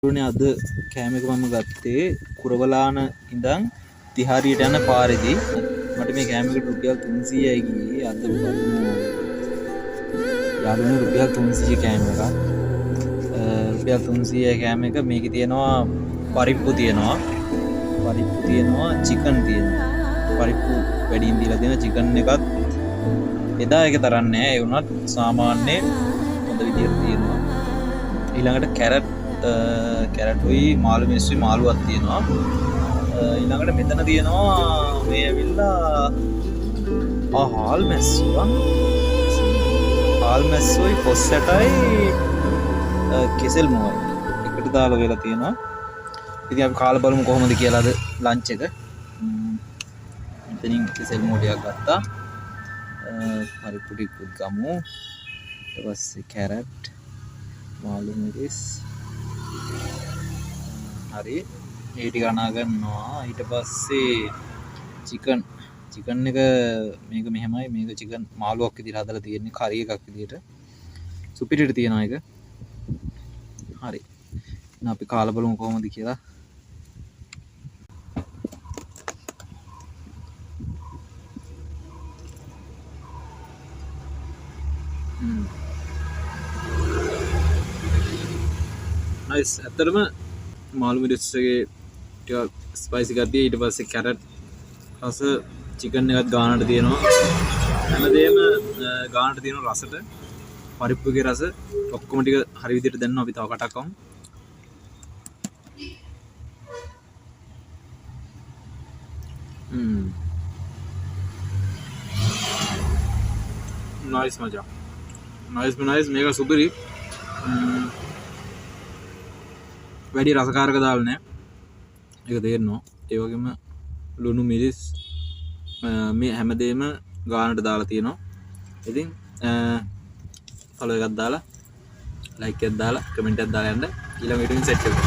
අද කෑම එක මම ගත්තේ කුරවලාන ඉඳන් තිහාරියට යන පාරේදී. මට මේ කෑම එකට රුපියල් 300යි ගියේ. අද බලමු යාළුවනේ, රුපියල් 300 කෑම එකක්. රුපියල් 300 කෑම එක. මේකේ තියෙනවා පරිප්පු තියෙනවා, පරිප්පු තියෙනවා, චිකන් තියෙනවා. පරිප්පු වැඩියෙන් දීලා තියෙනවා. චිකන් එකත් එදා එක තරම් නෑ, ඒ වුණත් සාමාන්‍ය හොඳ විදියට තියෙනවා. ඊළඟට කැරටුයි මාළු මිරිස්සුයි මාළුවක් තියෙනවා. ඊළඟට මෙතන තියෙනවා මේ ඇවිල්ලා හාල් මැස්සුවා. හාල් මැස්සුයි කොස් ඇටයි කෙසෙල් මුවයි එකට දාලා වෙලා තියෙනවා. ඉතින් අපි කාලා බලමු කොහොමද කියලා අද ලන්ච් එක. මෙතනින් කෙසෙල් මුව ටිකක් ගත්තා. පරිප්පු ටිකකුත් ගමු. ඊට පස්සේ කැරට්, මාළු මිරිස්, හරි ඒ ටික අනා ගන්නවා. ඊට පස්සේ චිකන් එක මේක මෙහෙමයි. මේක චිකන් මාළුවක් විදිහට හදලා තියෙන්නේ, කරි එකක් විදිහට සුපිරියට තියෙනවා ඒක. හරි, එහෙනම් අපි කාලා බලමු කොහොමද කියලා. නයිස්. ඇත්තටම මාළු මිරිස් එකේ ටිකක් ස්පයිසි එකක් තියෙයි. ඊට පස්සේ කැරට් රස, චිකන් එකත් ගානට තියෙනවා. හැමදේම ගානට තියෙනවා රසට. පරිප්පුගේ රස ඔක්කොම ටික හරි විදිහට දැනනවා. අපි තව කටක් කමු. නයිස් මචං. Nice nice. මේක සුපිරි. වැඩි රසකාරක දාලා නෑ. ඒක තේරෙනවා. ඒ වගේම ලුණු මිරිස් මේ හැමදේම ගානට දාලා තියෙනවා. ඉතින් ෆලෝ එකක් දාලා, ලයික් එකක් දාලා, කමෙන්ට් එකක් දාලා යන්න. ඊළඟ වීඩියෝ එකෙන් සෙට් වෙමු.